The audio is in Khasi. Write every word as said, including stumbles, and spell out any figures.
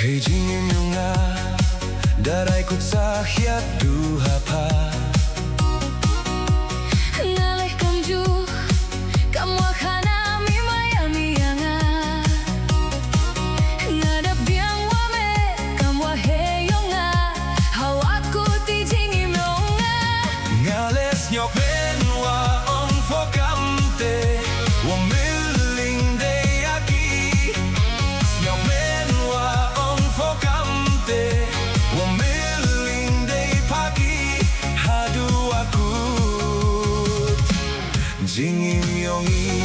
Hei jingim yong nga, da rai kut sa hiat duha pha. Nga leh kam ju, kam wa khana mi maya mi ya nga. Nga da biang wa me, kam wa he yong nga. Hawa kut i jingim yong nga. Nga leh sniawbeiñ wa ong pho kam te, wa mylliñ dei ya ki. Sniawbeiñ wa ong pho kam te, wa mylliñ dei pha ki. Haduh wa kut jingim yong i